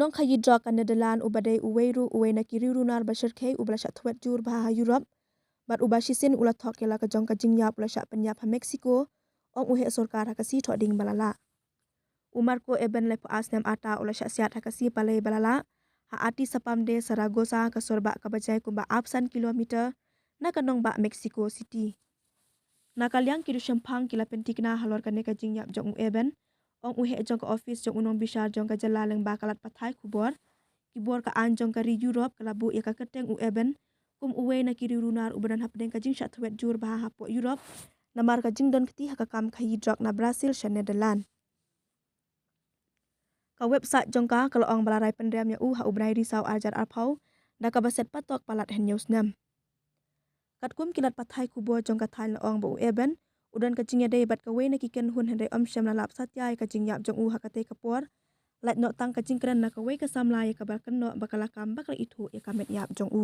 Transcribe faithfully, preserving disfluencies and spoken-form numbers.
Nongkhaïi drok ka Netherlands uba dei uwei ruh uwei na ki riewrunar ba shyrkhei uba la shah thwet jur bha ha Europe bad uba shisien u la thok ïa la ka jong ka jingïap u la shah pynïap ha Mexico, ong u heh sorkar ha ka sngi Thohdieng ba la lah. U Marco Eben laiphew ar snem arta u la shah siat ha ka sngi Palei ba la lah ha Atizapán de Zaragoza, ka sor bah kaba jai kumba arphew san kilometer na ka nongbah Mexico City. Na ka liang ki dushiemphang ki la pyntikna halor kane ka jingïap jong u Eben, ong u heh jong ka ophis jong u nongbishar jong ka jylla lyngba ka lad pathai khubor. Ki bor ka aiñ jong ka ri Europe ka la buh ïa ka kyrteng u Eben kum uwei na ki riewrunar uba don hapdeng ka jingshah thwet jur bha hapoh Europe namar ka jingdon kti ha ka kam khaïi drok na Brazil sha Netherlands. Ka website jong ka ka la ong ba la rai pynrem ïa u ha u bnai Risaw ar hajar arphew da kaba set patok palat hynñiew snem. Katkum ki lad pathai khubor jong ka thaiñ la ong ba u Eben u don ka jingïadei bad kawei na ki kynhun hynrei ym shym la lap satia ïa ka jingïap jong u ha katei ka por, lait noh tang ka jingkren na kawei ka samla ïa kaba kynnoh ba ka la kam ba ka la ithuh ïa ka met ïap jong u.